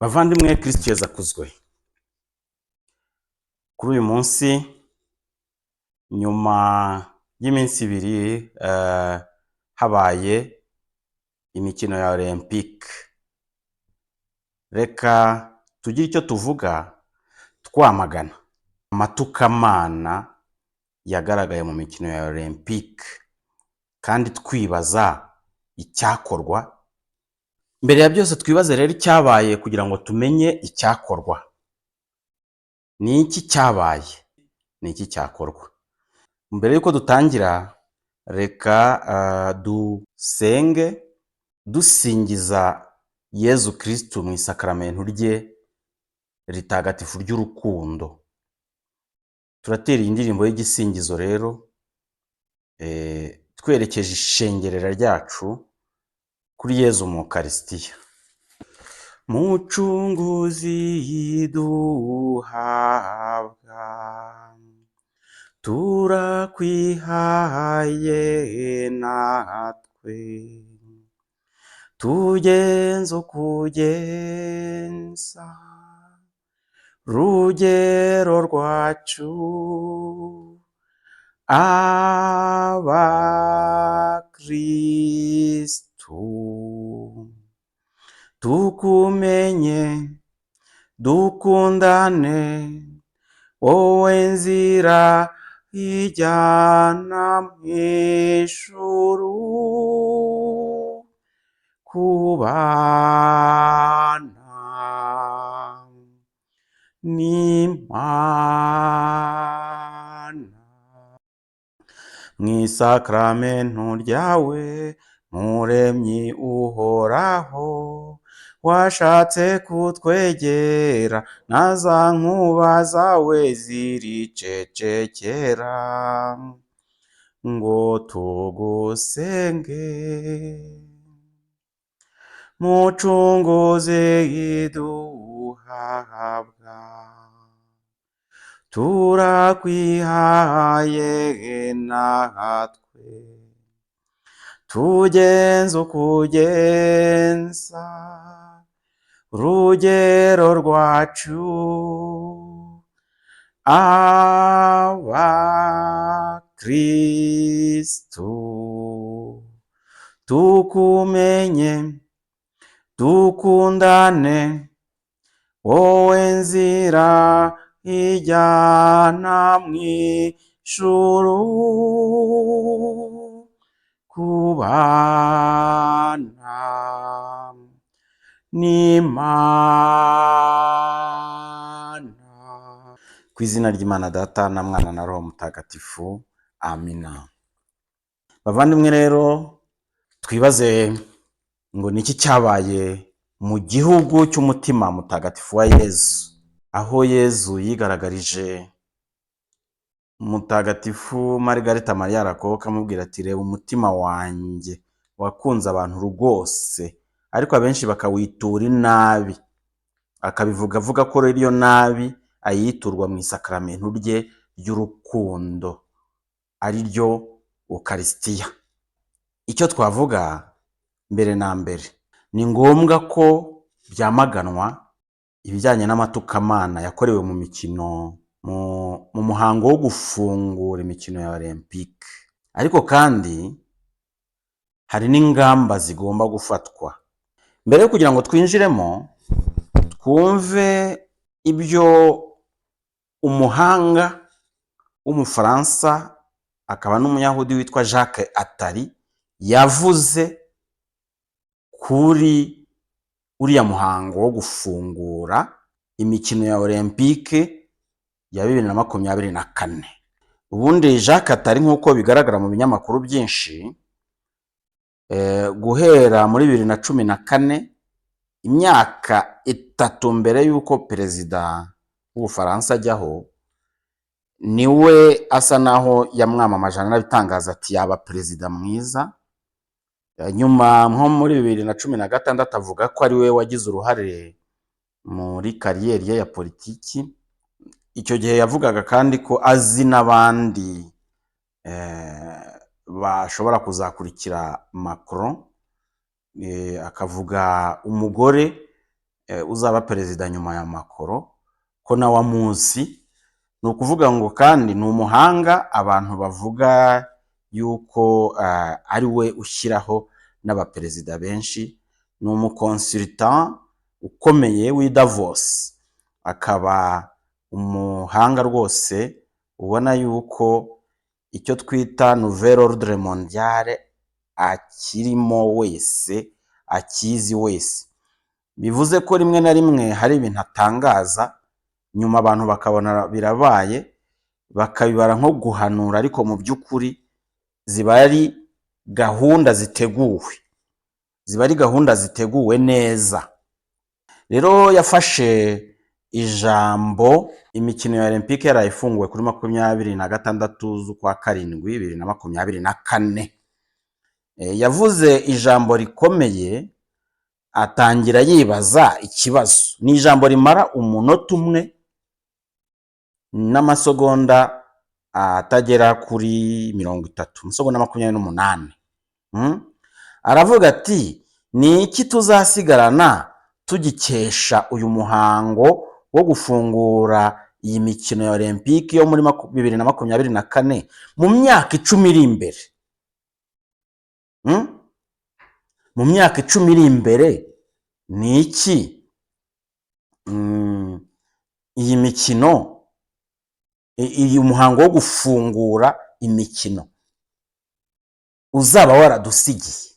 Bavandimwe, Kristu Yezu akuzwe. Kuri uyu munsi, nyuma y'iminsi 2 habaye imikino ya Olympique, reka tugire icyo tuvuga twamagana amatukamana yagaragaye mu mikino ya Olympique, kandi twibaza icyakorwa. Mbere ya byose, twibaze rero icyabaye kugira ngo tumenye icyakorwa. Ni iki cyabaye? Ni iki cyakorwa? Mbere y'uko dutangira, reka dusenge dusingiza Yezu Kristu mu isakaramentu rye ritagatifu ry'urukundo. Turatera iyi ndirimbo y'igisingizo rero, twerekeje ishengerera ryacu kuri Yezu mu Ukarisitiya. Mucunguzi duhabwa, turakwihaye natwe, tugenze uko ugenza, rugero rwacu, abakristu. Tukumenye, dukundane, wowe nzira ijyana mu ijuru, kubana n'Imana. Mu isakramentu ryawe, Muremyi uhoraho, washatse kutwegera, na za nkuba zawe ziricecekera ngo tugusenge. Mucunguzi duhabwa, turakwihaye natwe, tugenze uko ugenza, rugero rwacu, abakristu. Tukumenye, dukundane, wowe nzira ijyana mu ijuru, kubana n'Imana. Ku izina ry'Imana Data na Mwana na Roho Mutagatifu, amina. Bavandimwe rero, twibaze ngo ni iki cyabaye mu gihugu cy'umutima mutagatifu wa Yezu, aho Yezu yigaragarije Mutagatifu Margarita Mariya Alacoque, amubwira ati: "Reba umutima wanjye wakunze abantu rwose, ariko abenshi bakawitura inabi." Akabivuga avuga ko rero iyo nabi ayiturwa mu isakaramentu rye ry'urukundo, ari ryo Ukarisitiya. Icyo twavuga mbere na mbere, ni ngombwa ko byamaganwa ibijyanye n'amatukamana yakorewe mu mikino, mu muhango wo gufungura imikino ya Olympique. Ariko kandi hari n'ingamba zigomba gufatwa. Mbere yo kugira ngo twinjiremo, twumve ibyo umuhanga w'Umufaransa akaba n'Umuyahudi witwa Jacques Attali yavuze kuri uriya muhango wo gufungura imikino ya Olympique ya 2024. Ubundi Jacques Attali, nk'uko bigaragara mu binyamakuru byinshi, guhera muri 2014, imyaka 3 mbere y'uko perezida w'Ubufaransa ajyaho, niwe asa naho yamwamamaje, anabitangaza ati yaba perezida mwiza. Nyuma nko muri 2016 avuga ko ari we wagize uruhare muri carrière ye ya politiki. Icyo gihe yavugaga kandi ko azi n'abandi bashobora kuzakurikira Macron, akavuga umugore uzaba perezida nyuma ya Macron, ko nawe amuzi. Ni ukuvuga ngo kandi ni umuhanga, abantu bavuga yuko ari we ushyiraho n'abaperezida benshi. Ni umu consultant ukomeye w'i Davos, akaba umuhanga rwose ubona yuko icyo twita nouvel ordre mondial akirimo wese, akizi wese. Bivuze ko rimwe na rimwe hari ibintu atangaza, nyuma abantu bakabona birabaye, bakabibara nko guhanura, ariko mu by'ukuri ziba ari gahunda ziteguwe, ziba ari gahunda ziteguwe neza. Rero yafashe ijambo imikino ya Olympique yaraye ifunguwe kuri 26 z'ukwa karindwi 2024. Yavuze ijambo rikomeye, atangira yibaza ikibazo. Ni ijambo rimara umunota umwe n'amasegonda atagera kuri 30, amasegonda 28. Aravuga ati: "Ni iki tuzasigarana tugikesha uyu muhango wo gufungura iyi mikino ya Olympique yo muri 2024 mu myaka 10 iri imbere?" Mu myaka 10 iri imbere ni iki iyi mikino, uyu muhango wo gufungura imikino uzaba waradusigiye?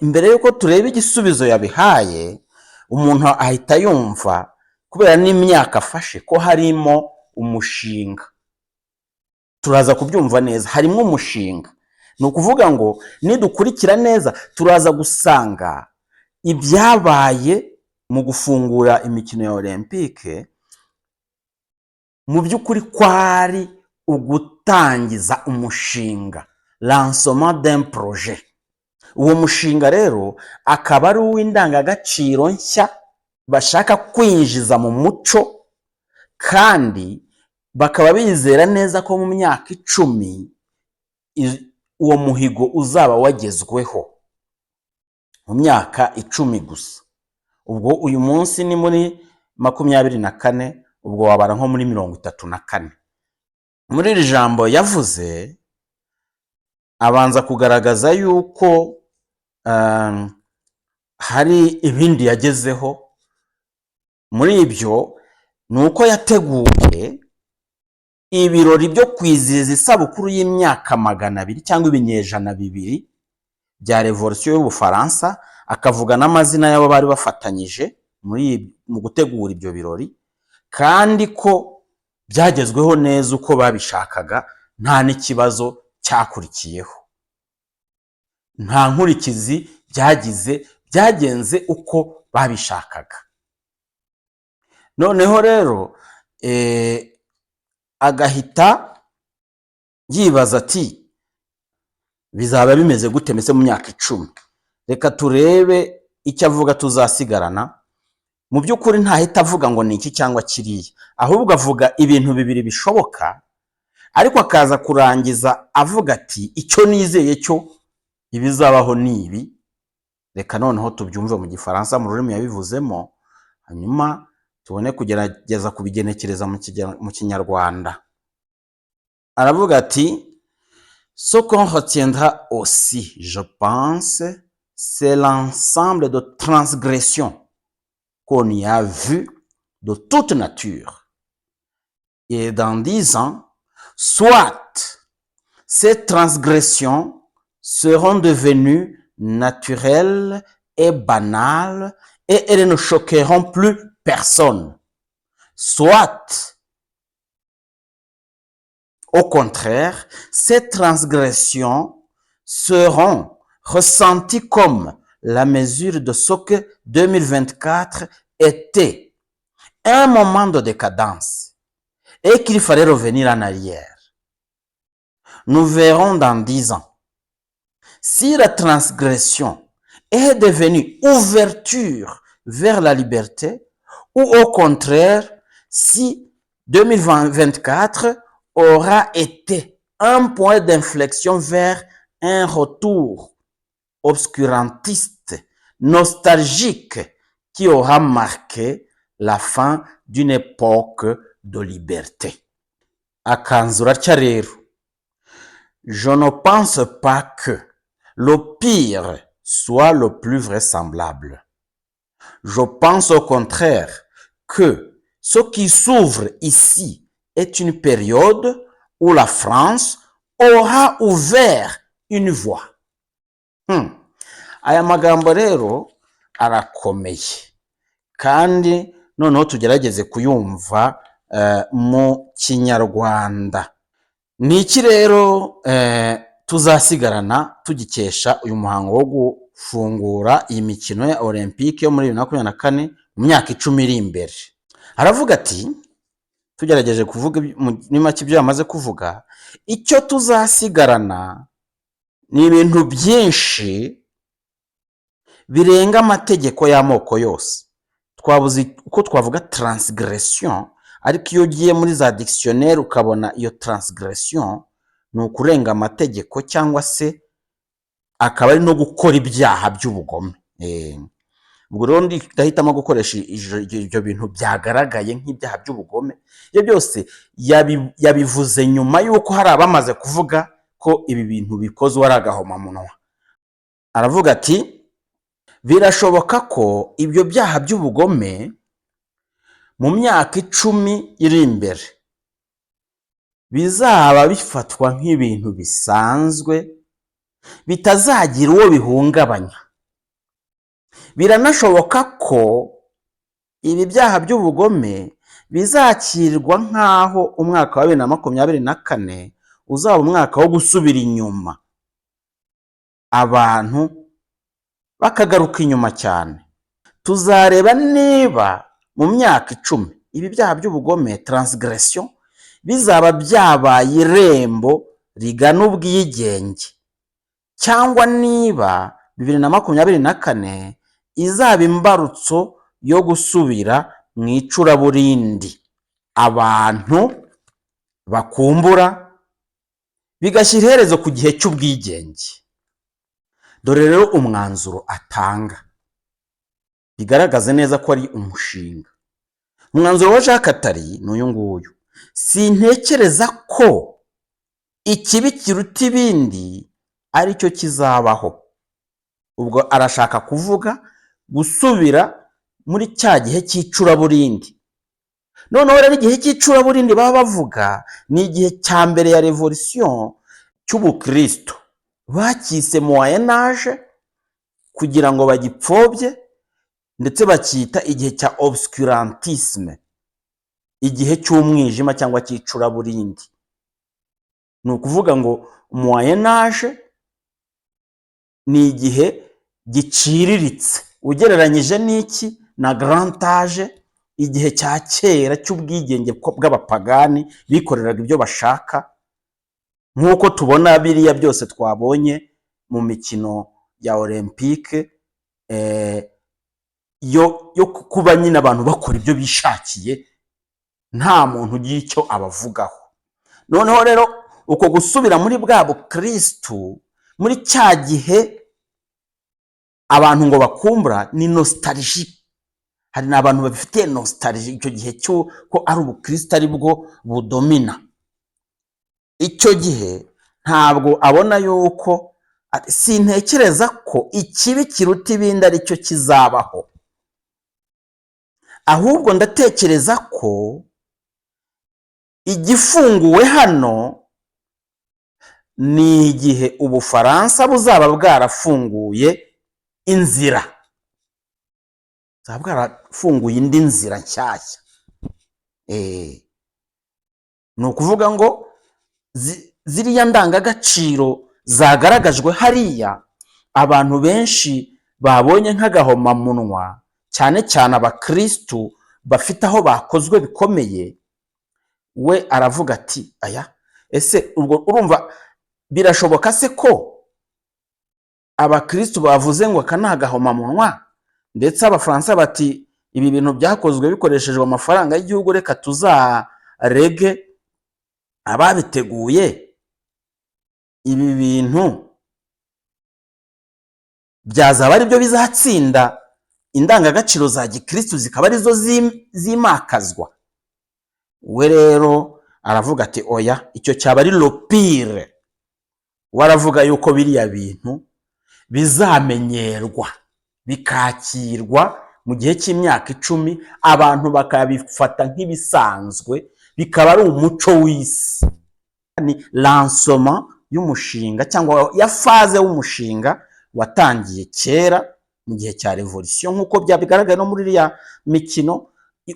Mbere y'uko tureba igisubizo yabihaye, umuntu ahita yumva, kubera n'imyaka afashe, ko harimo umushinga. Turaza kubyumva neza, harimo umushinga. Ni ukuvuga ngo nidukurikira neza turaza gusanga ibyabaye mu gufungura imikino ya Olympique mu by'ukuri kwari ugutangiza umushinga, lancement d'un projet. Uwo mushinga rero akaba ari uw'indangagaciro nshya bashaka kwinjiza mu muco, kandi bakaba bizera neza ko mu myaka 10 uwo muhigo uzaba wagezweho. Mu myaka 10 gusa. Ubwo uyu munsi ni muri 24, ubwo wabara nko muri 34. Muri iri jambo yavuze, abanza kugaragaza yuko hari ibindi yagezeho. Muri ibyo ni uko yateguye ibirori byo kwizihiza isabukuru y'imyaka 200 cyangwa ibinyejana 2 bya Révolution y'Ubufaransa, akavuga n'amazina y'abo bari bafatanyije mu gutegura ibyo birori, kandi ko byagezweho neza uko babishakaga, nta n'ikibazo cyakurikiyeho, nta nkurikizi byagize, byagenze uko babishakaga. Noneho rero agahita yibaza ati: "Bizaba bimeze gute mbese mu myaka 10?" Reka turebe icyo avuga tuzasigarana. Mu by'ukuri ntahita avuga ngo ni iki cyangwa kiriya, ahubwo avuga ibintu bibiri bishoboka, ariko akaza kurangiza avuga ati: "Icyo nizeye cyo ibizabaho ni ibi." Reka noneho tubyumve mu Gifaransa, mu rurimi yabivuzemo, hanyuma tubone kugerageza kubigenekereza mu Kinyarwanda. Aravuga ati: "Ce qu'on retiendra aussi, je pense, c'est l'ensemble de transgressions qu'on y a vues de toute nature. Et dans 10 ans, soit ces transgressions seront devenues naturelles et banales et elles ne choqueront plus personne. Soit, au contraire, ces transgressions seront ressenties comme la mesure de ce que 2024 était, un moment de décadence et qu'il fallait revenir en arrière. Nous verrons dans 10 ans. Si la transgression est devenue ouverture vers la liberté ou au contraire, si 2024 aura été un point d'inflexion vers un retour obscurantiste, nostalgique, qui ne fera que qui aura marqué la fin d'une époque de liberté. Akanzura atya rero: "Je ne pense pas que le pire soit le plus vraisemblable. Je pense au contraire que ce qui s'ouvre ici est une période où la France aura ouvert une voie." Aya magambo rero arakomeye, kandi noneho tugerageze kuyumva mu Kinyarwanda. Ni iki rero tuzasigarana tugikesha uyu muhango wo gufungura iyi mikino ya Olympique yo muri 2024 mu myaka 10 iri imbere? Aravuga ati, tugerageje kuvuga muri make ibyo yamaze kuvuga, icyo tuzasigarana ni ibintu byinshi birenga amategeko y'amoko yose. Twabuze uko twavuga transgression, ariko iyo ugiye muri za dictionnaire ukabona iyo transgression ni ukurenga amategeko cyangwa se akaba ari no gukora ibyaha by'ubugome. Ubwo rero ndahitamo gukoresha ibyo bintu byagaragaye nk'ibyaha by'ubugome. Ibyo byose yabivuze nyuma y'uko hari abamaze kuvuga ko ibi bintu bikozwe ari agahomamunwa. Aravuga ati birashoboka ko ibyo byaha by'ubugome mu myaka 10 iri imbere bizaba bifatwa nk'ibintu bisanzwe, bitazagira uwo bihungabanya. Biranashoboka ko ibi byaha by'ubugome bizakirwa nk'aho umwaka wa 2024 uzaba umwaka wo gusubira inyuma, abantu bakagaruka inyuma cyane. Tuzareba niba mu myaka 10 ibi byaha by'ubugome, transgression, bizaba byabaye irembo rigana ubwigenge, cyangwa niba 2024 izaba imbarutso yo gusubira mu icuraburindi abantu bakumbura, bigashyira iherezo ku gihe cy'ubwigenge. Dore rero umwanzuro atanga, bigaragaza neza ko ari umushinga. Umwanzuro wa Jacques Attali ni uyu nguyu: "Sintekereza ko ikibi kiruta ibindi aricyo kizabaho." Ubwo arashaka kuvuga gusubira muri cya gihe cy'icuraburindi. Noneho rero igihe cy'icuraburindi baba bavuga ni igihe cya mbere ya révolution cy'ubukristo, bakise Moyen Âge kugira ngo bagipfobye, ndetse bacyita igihe cya obscurantisme, igihe cy'umwijima cyangwa cy'icuraburindi. Ni ukuvuga ngo Moyen Âge ni igihe giciriritse ugereranyije n'iki? Na Grand Âge, igihe cya kera cy'ubwigenge bw'abapagani bikoreraga ibyo bashaka, nk'uko tubona biriya byose twabonye mu mikino ya Olympique, yo kuba nyine abantu bakora ibyo bishakiye, nta muntu ugira icyo abavugaho. Noneho rero uko gusubira muri bwa bukirisitu, muri cya gihe abantu ngo bakumbura, ni nostalgie. Hari n'abantu babifitiye nostalgie icyo gihe cy'uko ari ubukristo ari bwo budomina icyo gihe. Ntabwo abona yuko, sintekereza ko ikibi kiruta ibindi ari cyo kizabaho, ahubwo ndatekereza ko igifunguwe hano ni igihe Ubufaransa buzaba bwarafunguye inzira, buzaba bwarafunguye indi nzira nshyashya. Ni ukuvuga ngo ziriya ndangagaciro zagaragajwe hariya, abantu benshi babonye nk'agahomamunwa, cyane cyane abakirisitu bafite aho bakozwe bikomeye, we aravuga ati aya ese ubwo urumva birashoboka se ko abakirisitu bavuze ngo aka ni agahomamunwa, ndetse Abafaransa bati ibi bintu byakozwe bikoreshejwe amafaranga y'igihugu, reka tuzarege ababiteguye, ibi bintu byazaba ari byo bizatsinda? Indangagaciro za gikristu zikaba arizo zimakazwa. We rero aravuga ati: "Oya, icyo cyaba ari le pire." We aravuga yuko biriya bintu bizamenyerwa, bikakirwa mu gihe cy'imyaka 10, abantu bakabifata nk'ibisanzwe, bikaba ari umuco w'isi. Ni lancement y'umushinga cyangwa ya phase w'umushinga watangiye kera mu gihe cya révolution, nk'uko byabigaragaye no muri iriya mikino,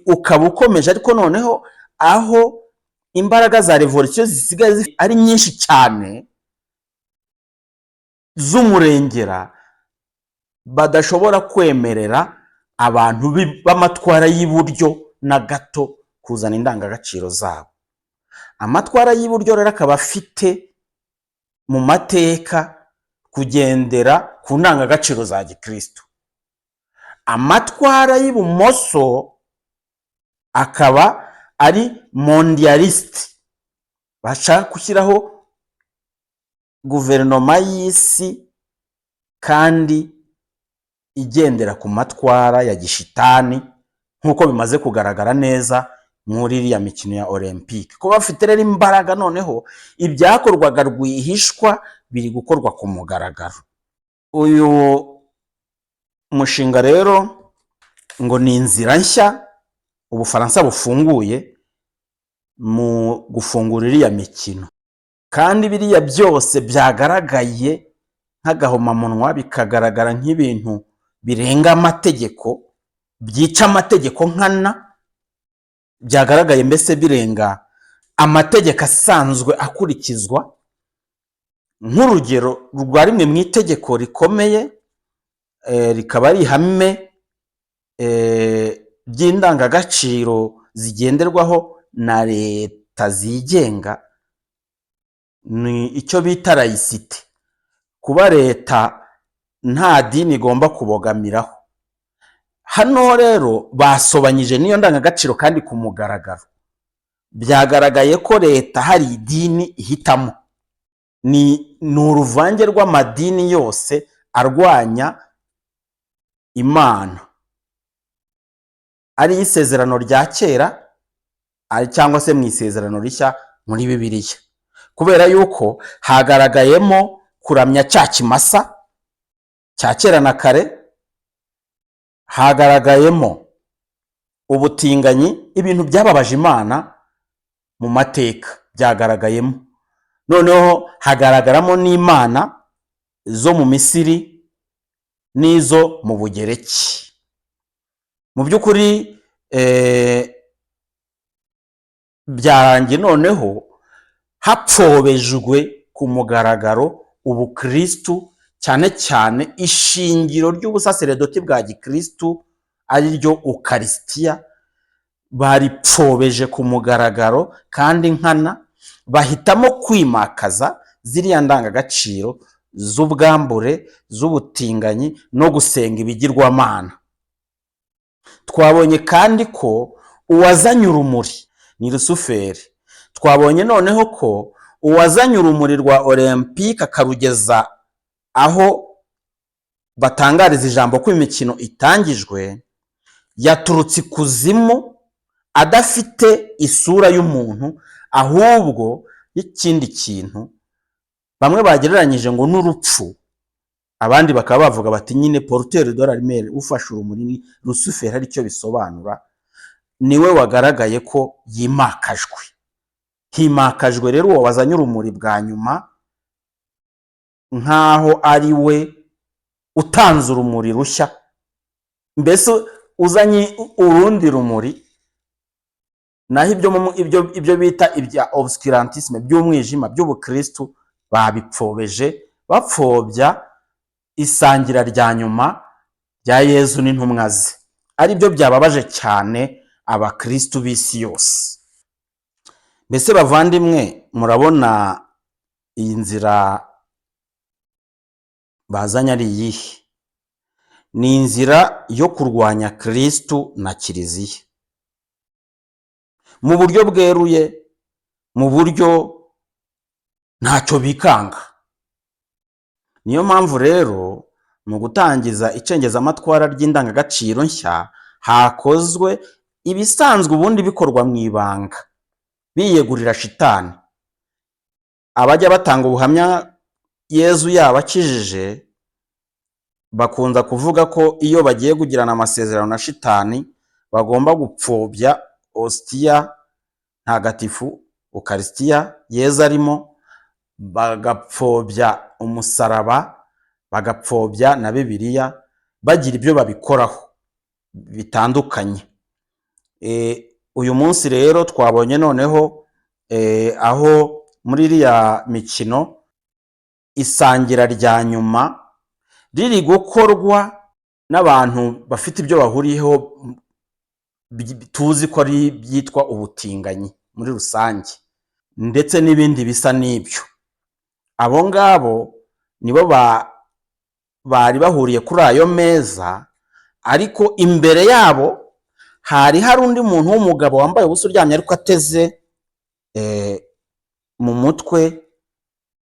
ukaba ukomeje, ariko noneho aho imbaraga za révolution zisigaye ari nyinshi cyane z'umurengera, badashobora kwemerera abantu b'amatwara y'iburyo na gato kuzana indangagaciro zabo. Amatwara y'iburyo rero akaba afite mu mateka kugendera ku ndangagaciro za gikristo, amatwara y'ibumoso akaba ari mondialiste, bashaka gushyiraho guverinoma y'isi kandi igendera ku matwara ya gishitani, nk'uko bimaze kugaragara neza muri iriya mikino ya Olympique. Kuba bafite rero imbaraga, noneho ibyakorwaga rwihishwa biri gukorwa ku mugaragaro. Uyu mushinga rero ngo ni inzira nshya Ubufaransa bufunguye mu gufungura iriya mikino, kandi biriya byose byagaragaye nk'agahomamunwa, bikagaragara nk'ibintu birenga amategeko, byica amategeko nkana, byagaragaye mbese birenga amategeko asanzwe akurikizwa. Nk'urugero rwa rimwe mu itegeko rikomeye, rikaba ari ihame ry'indangagaciro zigenderwaho na leta zigenga, ni icyo bita laïcité, kuba leta nta dini igomba kubogamiraho. Hano rero basobanyije n'iyo ndangagaciro, kandi ku mugaragaro byagaragaye ko leta hari idini ihitamo. Ni uruvange rw'amadini yose arwanya Imana, ari isezerano rya kera cyangwa se mu isezerano rishya muri Bibiliya, kubera yuko hagaragayemo kuramya cya kimasa cya kera na kare, hagaragayemo ubutinganyi, ibintu byababaje Imana mu mateka byagaragayemo. Noneho hagaragaramo n'imana zo mu Misiri n'izo mu Bugereki. Mu by'ukuri byarangiye noneho hapfobejwe ku mugaragaro ubukristu, cyane cyane ishingiro ry'ubusaseredoti bwa gikristu, ari ryo ukarisitiya. Baripfobeje ku mugaragaro kandi nkana, bahitamo kwimakaza ziriya ndangagaciro z'ubwambure, z'ubutinganyi no gusenga ibigirwamana. Twabonye kandi ko uwazanye urumuri ni Rusuferi. Twabonye noneho ko uwazanye urumuri rwa Olympique, akarugeza aho batangariza ijambo ko imikino itangijwe, yaturutse ikuzimu adafite isura y'umuntu, ahubwo y'ikindi kintu bamwe bagereranyije ngo n'urupfu, abandi bakaba bavuga bati nyine porteur de la lumière, ufashe urumuri, ni Rusuferi, aricyo bisobanura. Niwe wagaragaye ko yimakajwe. Himakajwe rero uwo wazanye urumuri bwa nyuma, nk'aho ari we utanze urumuri rushya, mbese uzanye urundi rumuri. Naho ibyo bita ibya obscurantisme, by'umwijima, by'ubukristu, babipfobeje, bapfobya isangira rya nyuma rya Yezu n'intumwa ze, ari byo byababaje cyane abakristu b'isi yose. Mbese bavandimwe, murabona iyi nzira bazanye ari iyihe? Ni inzira yo kurwanya Kristu na Kiliziya mu buryo bweruye, mu buryo ntacyo bikanga. Niyo mpamvu rero Mu gutangiza icengezamatwara ry'indangagaciro nshya, hakozwe ibisanzwe ubundi bikorwa mu ibanga, biyegurira shitani. Abajya batanga ubuhamya Yezu yabakijije bakunza kuvuga ko iyo bagiye kugirana amasezerano na shitani bagomba gupfobya ositiya ntagatifu, ukarisitiya Yezu arimo, bagapfobya umusaraba, bagapfobya na Bibiliya, bagira ibyo babikoraho bitandukanye. Uyu munsi rero twabonye noneho aho muri iriya mikino isangira rya nyuma riri gukorwa n'abantu bafite ibyo bahuriyeho tuzi ko ari byitwa ubutinganyi muri rusange, ndetse n'ibindi bisa n'ibyo. Abo ngabo nibo bari bahuriye kuri ayo meza, ariko imbere yabo hari hari undi muntu w'umugabo wambaye ubusa uryamye ariko ateze mu mutwe,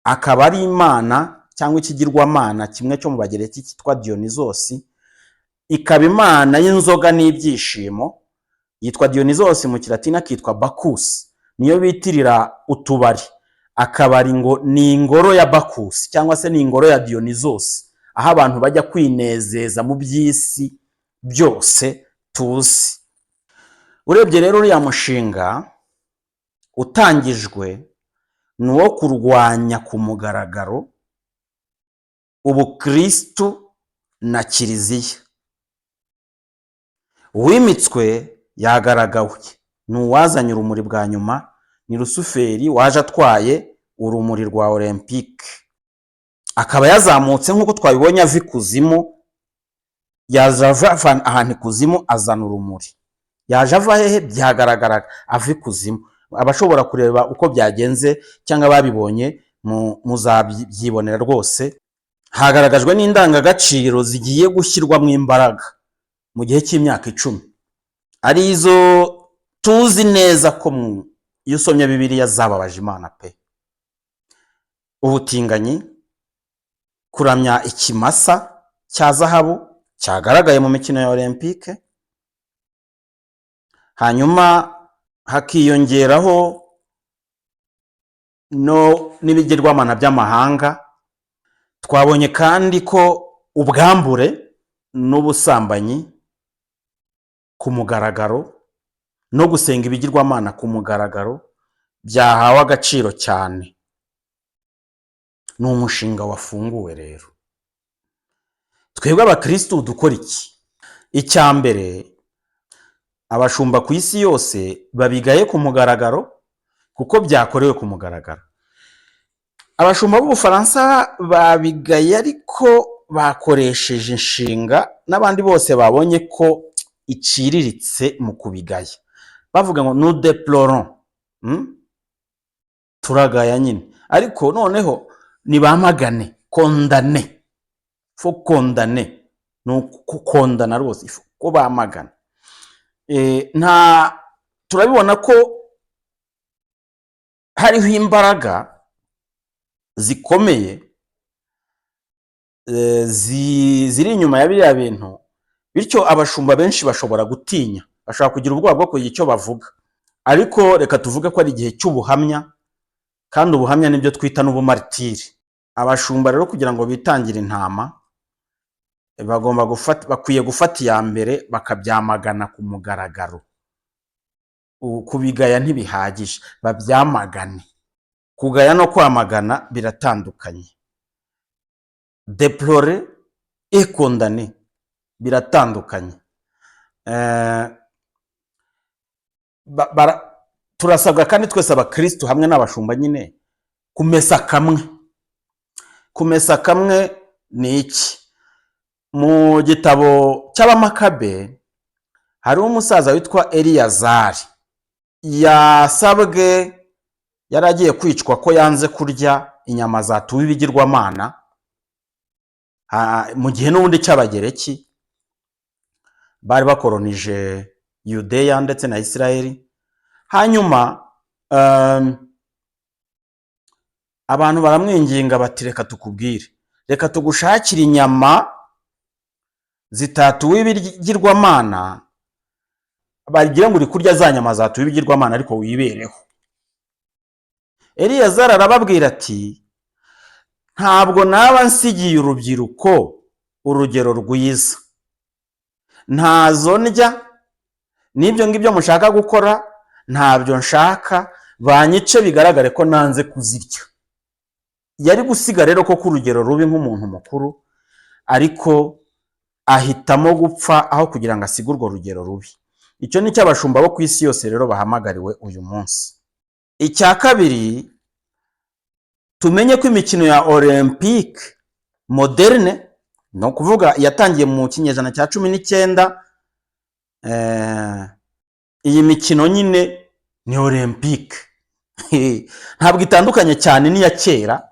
akaba ari imana cyangwa ikigirwamana kimwe cyo mu Bagereki cyitwa Diyonizosi, ikaba imana y'inzoga n'ibyishimo. Yitwa Diyonizosi, mu Kilatini akitwa Bakusi, niyo bitirira utubari. Akabari ngo ni ingoro ya Bakusi cyangwa se ni ingoro ya Diyonizosi, aho abantu bajya kwinezeza mu by'isi byose tuzi. Urebye rero, uriya mushinga utangijwe ni uwo kurwanya ku mugaragaro ubukristu na kiliziya. Uwimitswe yagaragawe, ni uwazanye urumuri bwa nyuma, ni Rusuferi waje atwaye urumuri rwa Olympique, akaba yazamutse nk'uko twabibonye ava ikuzimu. Yaje ava ahantu ikuzimu azana urumuri. Yaje ava hehe? Byagaragaraga ava ikuzimu. Abashobora kureba uko byagenze cyangwa babibonye muzabyibonera rwose. Hagaragajwe n'indangagaciro zigiye gushyirwamo imbaraga mu gihe cy'imyaka 10, arizo tuzi neza ko iyo usomye Bibiliya zababaje Imana pe: ubutinganyi, kuramya ikimasa cya zahabu cyagaragaye mu mikino ya Olympique, hanyuma hakiyongeraho no n'ibigirwamana by'amahanga. Twabonye kandi ko ubwambure n'ubusambanyi ku mugaragaro no gusenga ibigirwamana ku mugaragaro byahawe agaciro cyane. Ni umushinga wafunguwe. Rero twebwe abakirisitu dukora iki? Icya mbere, abashumba ku isi yose babigaye ku mugaragaro, kuko byakorewe ku mugaragaro. Abashumba b'Ubufaransa babigaye, ariko bakoresheje inshinga n'abandi bose babonye ko iciriritse mu kubigaya. Bavuga ngo "nous déplorons", Turagaya nyine, ariko noneho nibamagane, condamner, faut condamner. Ni ukukondana rwose, ko bamagana. Nta turabibona ko hariho imbaraga zikomeye ziri inyuma ya biriya bintu, bityo abashumba benshi bashobora gutinya, bashobora kugira ubwoba bwo kugira icyo bavuga. Ariko reka tuvuge ko ari igihe cy'ubuhamya, kandi ubuhamya nibyo twita n'ubumaritiri. Abashumba rero, kugira ngo bitangire intama, bagomba gufata, bakwiye gufata iya mbere bakabyamagana ku mugaragaro. Kubigaya ntibihagije, babyamagane. Kugaya no kwamagana biratandukanye. Déplorer et condamner biratandukanye. Turasabwa kandi twese abakristu hamwe n'abashumba nyine kumesa kamwe. Kumesa kamwe ni iki? Mu gitabo cy'Abamakabe hariho umusaza witwa Eliyazari, yasabwe, yari agiye kwicwa ko yanze kurya inyama zatuwe ibigirwamana, mu gihe n'ubundi cy'Abagereki bari bakoronije Yudeya ndetse na Isirayeli. Hanyuma abantu baramwinginga bati: "Reka tukubwire, reka tugushakire inyama." Zitatuwe ibigirwamana, bagira ngo uri kurya za nyama zatuwe ibigirwamana, ariko wibereho. Eliyazari arababwira ati: "Ntabwo naba nsigiye urubyiruko urugero rwiza. Ntazo ndya, n'ibyo ngibyo mushaka gukora ntabyo nshaka. Banyice bigaragare ko nanze kuzirya." Yari gusiga rero koko urugero rubi nk'umuntu mukuru, ariko ahitamo gupfa aho kugira ngo asige urwo rugero rubi. Icyo ni cyo abashumba bo ku isi yose rero bahamagariwe uyu munsi. Icya kabiri, tumenye ko imikino ya Olympique moderne, ni ukuvuga yatangiye mu kinyejana cya 19, iyi mikino nyine ni Olympique, ntabwo itandukanye cyane n'iya kera.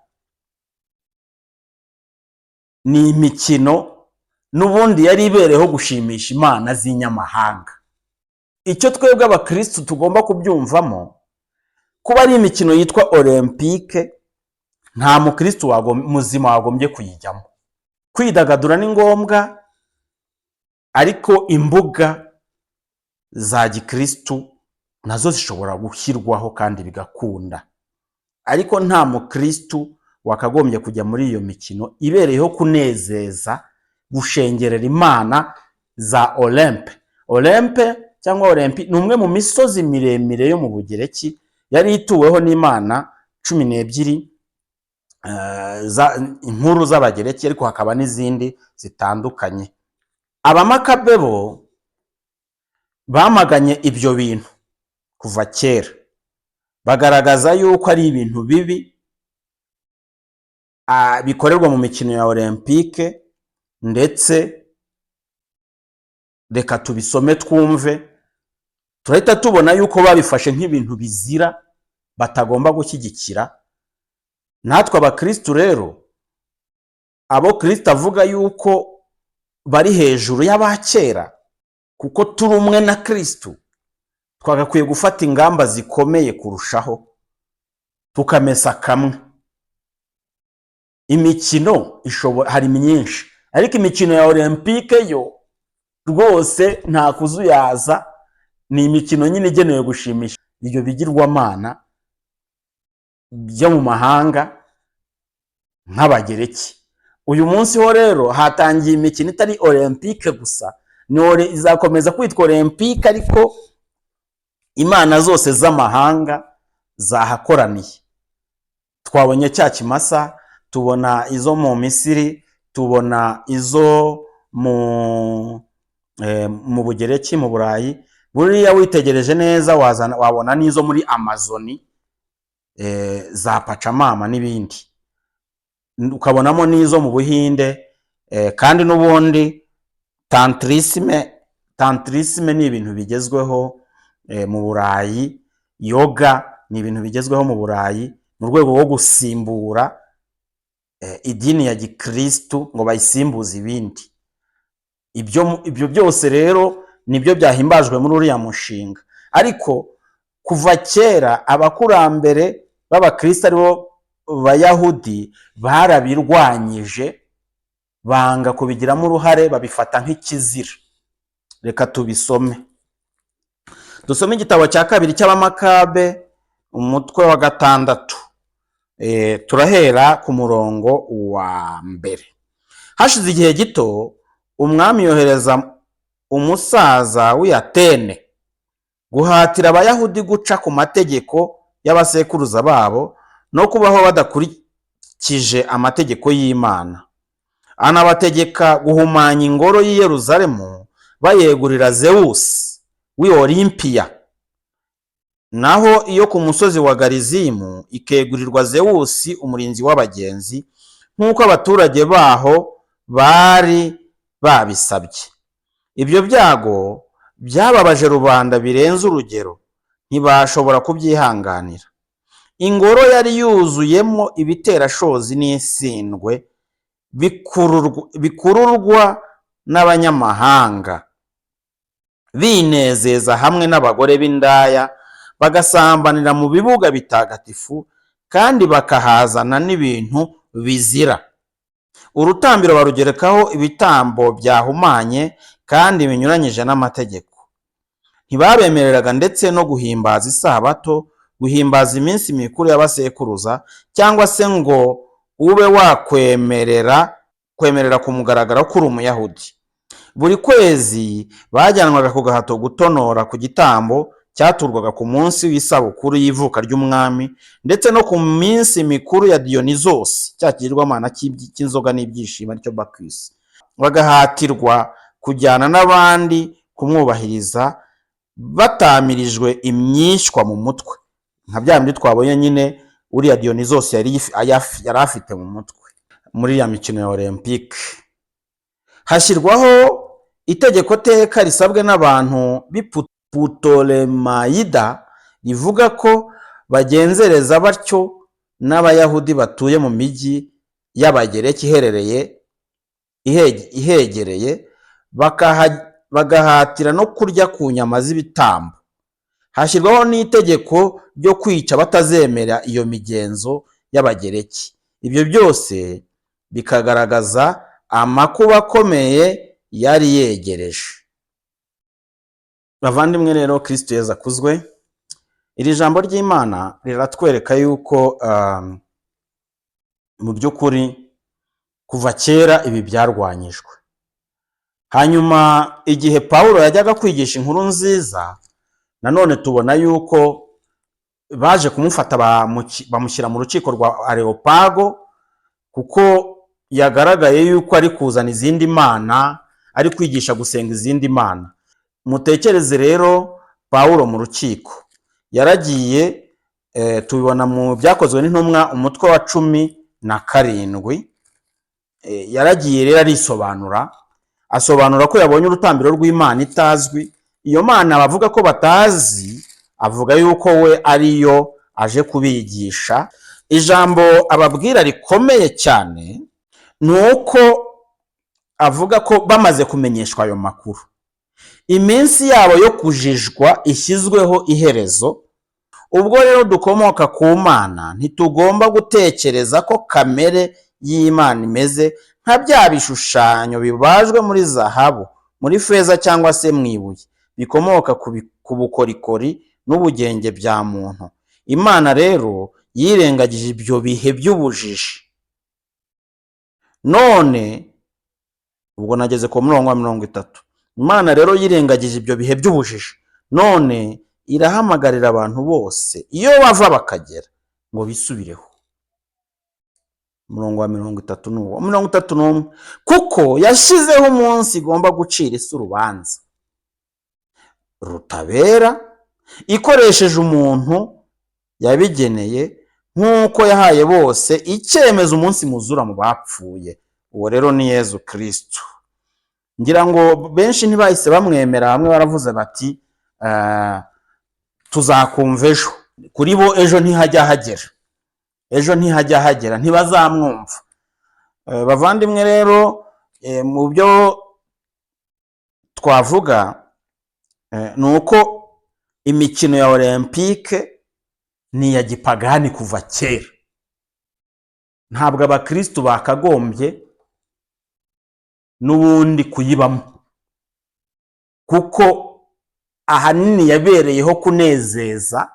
Ni imikino n'ubundi yari ibereyeho gushimisha imana z'inyamahanga. Icyo twebwe abakirisitu tugomba kubyumvamo, kuba ari imikino yitwa Olympique, nta mukirisitu muzima wagombye kuyijyamo. Kwidagadura ni ngombwa, ariko imbuga za gikirisitu nazo zishobora gushyirwaho kandi bigakunda. Ariko nta mukirisitu wakagombye kujya muri iyo mikino ibereyeho kunezeza, gushengerera imana za Olympe. Olympe cyangwa Olympi ni umwe mu misozi miremire yo mu Bugereki yari ituweho n'imana 12 inkuru z'Abagereki, ariko hakaba n'izindi zitandukanye. Abamakabe bo bamaganye ibyo bintu kuva kera, bagaragaza yuko ari ibintu bibi bikorerwa mu mikino ya Olympique. Ndetse reka tubisome twumve, turahita tubona yuko babifashe nk'ibintu bizira batagomba gushyigikira. Natwe abakirisitu rero, abo Kirisito avuga yuko bari hejuru y'abakera kuko turi umwe na Kirisitu, twagakwiye gufata ingamba zikomeye kurushaho, tukamesa kamwe. Imikino hari myinshi, ariko imikino ya Olympique yo rwose nta kuzuyaza. Ni imikino nyine igenewe gushimisha ibyo bigirwamana byo mu mahanga nk'Abagereki. Uyu munsi ho rero hatangiye imikino itari Olympique gusa, ni izakomeza kwitwa Olympique, ariko imana zose z'amahanga zahakoraniye. Twabonye cya kimasa, tubona izo mu Misiri, tubona izo mu Bugereki, mu Burayi. Buriya witegereje neza wazana, wabona n'izo muri Amazoni, za Pachamama n'ibindi, ukabonamo n'izo mu Buhinde. Kandi n'ubundi tantrisme ni ibintu bigezweho mu Burayi, yoga ni ibintu bigezweho mu Burayi mu rwego rwo gusimbura idini ya gikristu ngo bayisimbuze ibindi. Ibyo byose rero nibyo byahimbajwe muri uriya mushinga. Ariko kuva kera abakurambere b'abakristo, aribo Bayahudi, barabirwanyije, banga kubigiramo uruhare, babifata nk'ikizira. Reka tubisome, dusome igitabo cya kabiri cy'Abamakabe, umutwe wa 6. Turahera ku murongo wa 1. Hashize igihe gito, umwami yohereza umusaza w'i Atene guhatira Abayahudi guca ku mategeko y'abasekuruza babo no kubaho badakurikije amategeko y'Imana, anabategeka guhumanya ingoro y'i Yerusalemu bayegurira Zewusi w'i Olimpiya, naho iyo ku musozi wa Garizimu ikegurirwa Zewusi umurinzi w'abagenzi, nk'uko abaturage baho bari babisabye. Ibyo byago byababaje rubanda birenze urugero, ntibashobora kubyihanganira. Ingoro yari yuzuyemo ibiterashozi n'isindwe bikururwa n'abanyamahanga binezeza hamwe n'abagore b'indaya, bagasambanira mu bibuga bitagatifu kandi bakahazana n'ibintu bizira. Urutambiro barugerekaho ibitambo byahumanye kandi binyuranyije n'amategeko. Ntibabemereraga ndetse no guhimbaza isabato, guhimbaza iminsi mikuru y'abasekuruza, cyangwa se ngo ube wakwemerera kwemerera ku mugaragaro ko uri umuyahudi. Buri kwezi bajyanwaga ku gahato gutonora ku gitambo cyaturwaga ku munsi w'isabukuru y'ivuka ry'umwami, ndetse no ku minsi mikuru ya Diyonizosi, cya kigirwamana cy'inzoga n'ibyishimo, aricyo Bakisi. Bagahatirwa kujyana n'abandi kumwubahiriza batamirijwe imyishywa mu mutwe, nka bya bindi twabonye nyine uriya Diyonizosi yari afite mu mutwe muri ya mikino ya Olympique. Hashyirwaho itegeko teka risabwe n'abantu b'i Putolemayida, rivuga ko bagenzereza batyo n'Abayahudi batuye mu mijyi y'Abagereki ihegereye, bagahatira no kurya ku nyama z'ibitambo. Hashyirwaho n'itegeko ryo kwica batazemera iyo migenzo y'Abagereki. Ibyo byose bikagaragaza amakuba akomeye yari yegereje. Bavandimwe rero, Kristo Yezu akuzwe. Iri jambo ry'Imana riratwereka yuko mu by'ukuri kuva kera ibi byarwanyijwe. Hanyuma igihe Pawulo yajyaga kwigisha inkuru nziza, nanone tubona yuko baje kumufata, bamushyira mu rukiko rwa Areopago, kuko yagaragaye yuko ari kuzana izindi mana, ari kwigisha gusenga izindi mana. Mutekereze rero Pawulo mu rukiko yaragiye, tubibona mu Byakozwe n'Intumwa umutwe wa 17. Yaragiye rero arisobanura, asobanura ko yabonye urutambiro rw'Imana itazwi. Iyo mana bavuga ko batazi, avuga yuko we ariyo aje kubigisha. Ijambo ababwira rikomeye cyane ni uko avuga ko bamaze kumenyeshwa ayo makuru, iminsi yabo yo kujijwa ishyizweho iherezo. Ubwo rero dukomoka ku Mana, ntitugomba gutekereza ko kamere y'Imana imeze nka bya bishushanyo bibajwe muri zahabu, muri feza cyangwa se mu ibuye, bikomoka ku bukorikori n'ubugenge bya muntu. Imana rero yirengagije ibyo bihe by'ubujiji. None ubwo nageze ku murongo wa 30. Imana rero yirengagije ibyo bihe by'ubujiji, none irahamagarira abantu bose iyo bava bakagera ngo bisubireho. Umurongo wa 30 ni uwo. 31: kuko yashyizeho umunsi igomba gucira isi urubanza rutabera ikoresheje umuntu yabigeneye, nk'uko yahaye bose icyemezo umunsi muzura mu bapfuye. Uwo rero ni Yezu Kirisitu. Ngira ngo benshi ntibahise bamwemera, bamwe baravuze bati: "Tuzakumva ejo." Kuri bo ejo ntihajya hagera, ejo ntihajya hagera, ntibazamwumva. Bavandimwe rero, mu byo twavuga ni uko imikino ya Olympique ni iya gipagani kuva kera. Ntabwo abakirisitu bakagombye n'ubundi kuyibamo, kuko ahanini yabereyeho kunezeza,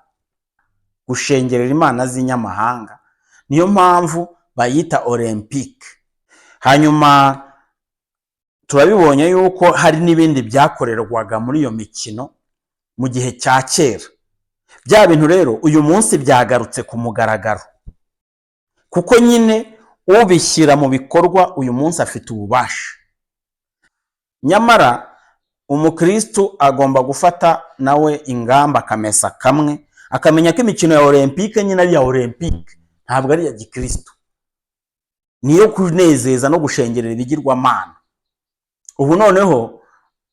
gushengerera imana z'inyamahanga. Niyo mpamvu bayita Olympique. Hanyuma turabibonye yuko hari n'ibindi byakorerwaga muri iyo mikino mu gihe cya kera. Bya bintu rero uyu munsi byagarutse ku mugaragaro, kuko nyine ubishyira mu bikorwa uyu munsi afite ububasha. Nyamara umukristu agomba gufata nawe ingamba, akamesa kamwe, akamenya ko imikino ya Olympique nyine ari iya Olympique, ntabwo ari iya gikristu, niyo kunezeza no gushengerera ibigirwamana. Ubu noneho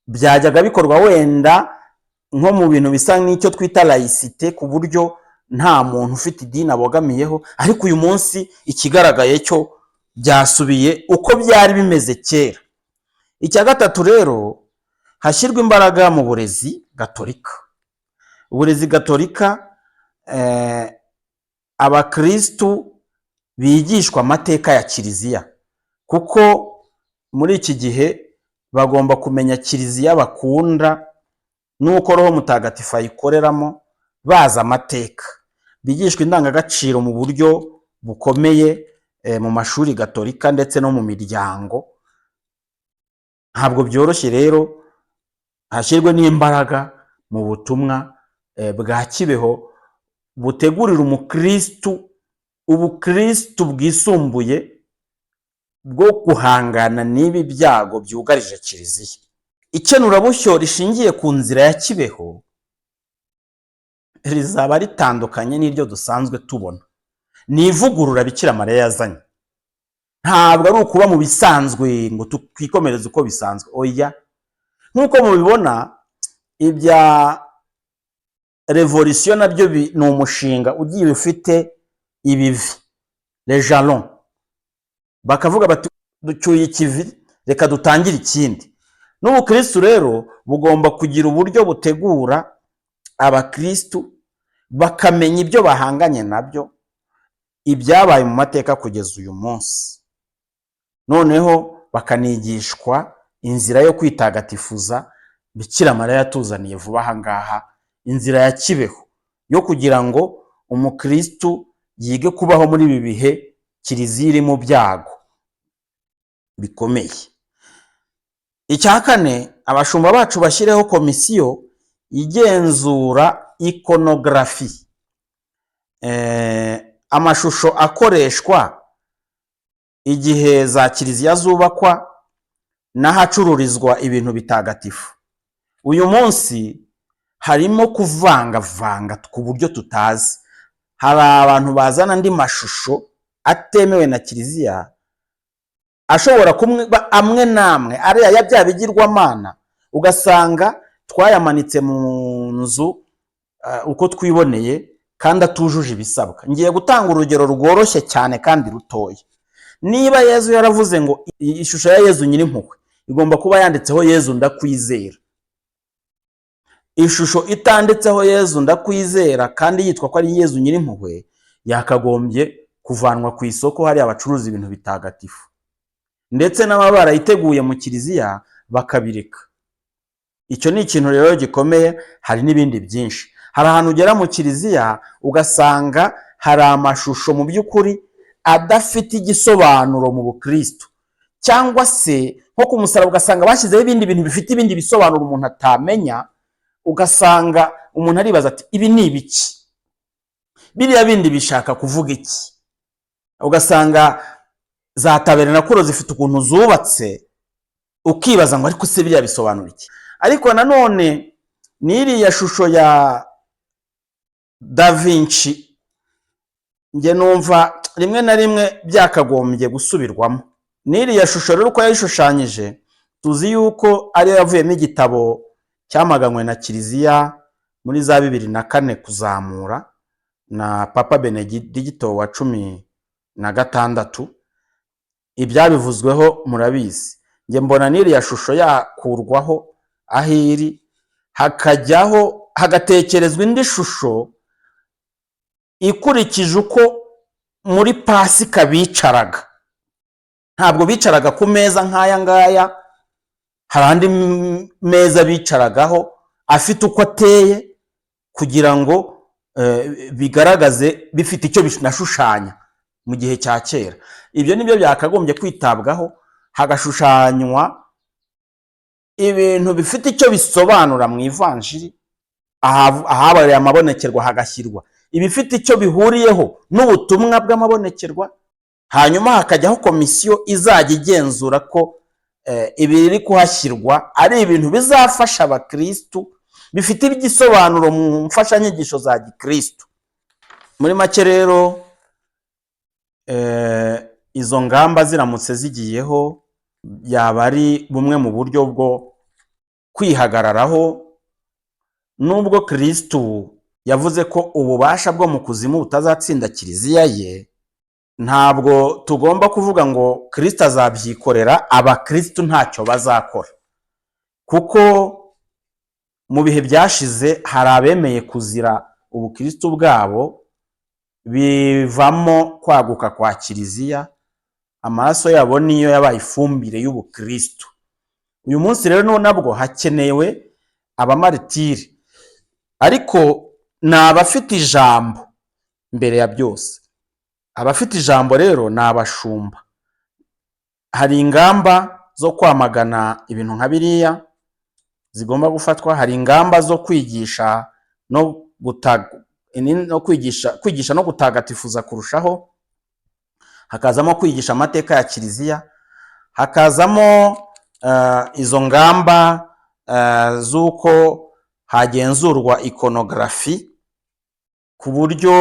byajyaga bikorwa wenda nko mu bintu bisa n'icyo twita laïcité, ku buryo nta muntu ufite idini abogamiyeho, ariko uyu munsi ikigaragaye cyo byasubiye uko byari bimeze kera. Icya gatatu rero, hashyirwa imbaraga mu burezi gatolika. Uburezi gatolika, abakirisitu bigishwa amateka ya kiliziya, Kuko muri iki gihe bagomba kumenya Kiliziya bakunda n'uko Roho Mutagatifu ayikoreramo, bazi amateka, bigishwa indangagaciro mu buryo bukomeye mu mashuri gatolika ndetse no mu miryango. Ntabwo byoroshye rero, hashyirwe n'imbaraga mu butumwa bwa Kibeho butegurira umukristu ubukristu bwisumbuye bwo guhangana n'ibi byago byugarije Kiliziya. Ikenurabushyo rishingiye ku nzira ya Kibeho rizaba ritandukanye n'iryo dusanzwe tubona. Ni ivugurura Bikira Mariya yazanye. Ntabwo ari ukuba mu bisanzwe ngo twikomereze uko bisanzwe, oya. Nk'uko mubibona, ibya revolisiyo nabyo ni umushinga ugiye ufite ibivi, les jalons. Bakavuga bati: "Ducyuye ikivi, reka dutangire ikindi." N'ubukristu rero bugomba kugira uburyo butegura abakristu, bakamenya ibyo bahanganye nabyo, ibyabaye mu mateka kugeza uyu munsi, noneho bakanigishwa inzira yo kwitagatifuza Bikira Mariya yatuzaniye vuba aha ngaha, inzira ya Kibeho yo kugira ngo umukristu yige kubaho muri ibi bihe Kiliziya iri mu byago bikomeye. Icya kane, abashumba bacu bashyireho komisiyo igenzura iconographie, amashusho akoreshwa igihe za kiliziya zubakwa n'ahacururizwa ibintu bitagatifu. Uyu munsi harimo kuvangavanga ku buryo tutazi. Hari abantu bazana andi mashusho atemewe na Kiliziya, ashobora kuba amwe n'amwe ariya ya bya bigirwamana, ugasanga twayamanitse mu nzu uko twiboneye kandi atujuje ibisabwa. Ngiye gutanga urugero rworoshye cyane kandi rutoya. Niba Yezu yaravuze ngo ishusho ya Yezu Nyirimpuhwe igomba kuba yanditseho "Yezu ndakwizera", ishusho itanditseho "Yezu ndakwizera" kandi yitwa ko ari Yezu Nyirimpuhwe yakagombye kuvanwa ku isoko hariya bacuruza ibintu bitagatifu, ndetse n'ababa barayiteguye mu kiliziya bakabireka. Icyo ni ikintu rero gikomeye. Hari n'ibindi byinshi. Hari ahantu ugera mu kiliziya ugasanga hari amashusho mu by'ukuri adafite igisobanuro mu bukristo, cyangwa se nko ku musaraba ugasanga bashyizeho ibindi bintu bifite ibindi bisobanuro umuntu atamenya, ugasanga umuntu aribaza ati: "Ibi ni ibiki? Biriya bindi bishaka kuvuga iki?" Ugasanga za tabernakulo zifite ukuntu zubatse, ukibaza ngo: "Ariko se biriya bisobanura iki?" Ariko nanone n'iriya shusho ya Da Vinci, njye numva rimwe na rimwe byakagombye gusubirwamo. N'iriya shusho rero uko yayishushanyije, tuzi yuko ariyo yavuyemo igitabo cyamaganywe na Kiliziya muri za 2004 kuzamura na Papa Benedigito wa 16. Ibyabivuzweho murabizi. Njye mbona n'iriya shusho yakurwaho aho iri, hakajyaho, hagatekerezwa indi shusho ikurikije uko muri Pasika bicaraga. Ntabwo bicaraga ku meza nk'aya ngaya. Hari andi meza bicaragaho afite uko ateye, kugira ngo bigaragaze bifite icyo binashushanya mu gihe cya kera. Ibyo nibyo byakagombye kwitabwaho, hagashushanywa ibintu bifite icyo bisobanura mu ivanjiri, ahabereye amabonekerwa hagashyirwa ibifite icyo bihuriyeho n'ubutumwa bw'amabonekerwa, hanyuma hakajyaho komisiyo izajya igenzura ko ibiri kuhashyirwa ari ibintu bizafasha abakristu, bifite igisobanuro mu mfashanyigisho za gikristu. Muri make rero, izo ngamba ziramutse zigiyeho, yaba ari bumwe mu buryo bwo kwihagararaho. Nubwo Kristu yavuze ko ububasha bwo mu kuzimu butazatsinda Kiliziya ye, ntabwo tugomba kuvuga ngo Kristo azabyikorera, abakristu ntacyo bazakora, kuko mu bihe byashize hari abemeye kuzira ubukristu bwabo, bivamo kwaguka kwa Kiliziya. Amaraso yabo niyo yabaye ifumbire y'ubukristu. Uyu munsi rero nabwo hakenewe abamaritiri, ariko ni abafite ijambo mbere ya byose. Abafite ijambo rero ni abashumba. Hari ingamba zo kwamagana ibintu nka biriya zigomba gufatwa, hari ingamba zo kwigisha no kwigisha no gutagatifuza kurushaho, hakazamo kwigisha amateka ya Kiliziya, hakazamo izo ngamba z'uko hagenzurwa iconographie, ku buryo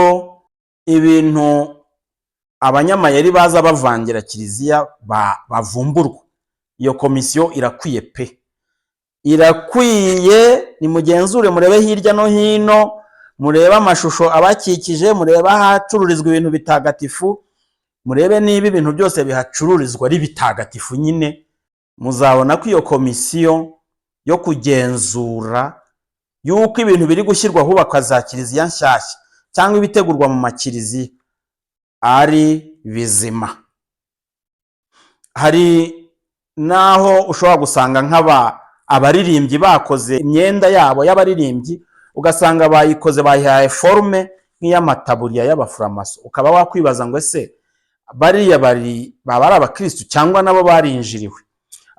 ibintu abanyamayeri baza bavangira Kiliziya bavumburwa. Iyo komisiyo irakwiye pe, irakwiye. Nimugenzure, murebe hirya no hino, murebe amashusho abakikije, murebe ahacururizwa ibintu bitagatifu, murebe niba ibintu byose bihacururizwa ari bitagatifu nyine. Muzabona ko iyo komisiyo yo kugenzura yuko ibintu biri gushyirwa ahubakwa za kiliziya nshyashya cyangwa ibitegurwa mu makiliziya ari bizima. Hari n'aho ushobora gusanga nk'aba abaririmbyi bakoze imyenda yabo y'abaririmbyi, ugasanga bayikoze, bayihaye forme nk'iy'amataburiya y'abafuramaso, ukaba wakwibaza ngo: "Ese bariya bari baba ari abakirisitu cyangwa nabo barinjiriwe?"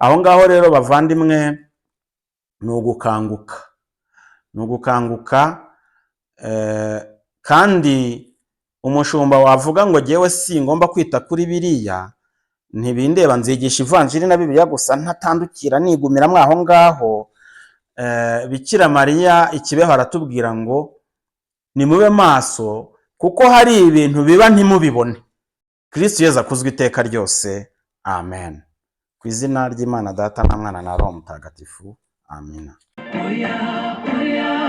Aho ngaho rero, bavandimwe, ni ugukanguka, ni ugukanguka. Kandi umushumba wavuga ngo: "Jyewe singomba kwita kuri biriya, ntibindeba, nzigisha ivanjiri na Bibiliya gusa, ntatandukira, nigumiramo aho ngaho." Bikira Mariya ikibeho aratubwira ngo nimube maso, kuko hari ibintu biba ntimubibone. Kristo Yezu akuzwe iteka ryose. Amen. Ku izina ry'Imana Data na Mwana na Roho Mutagatifu. Amina. Oya, oya.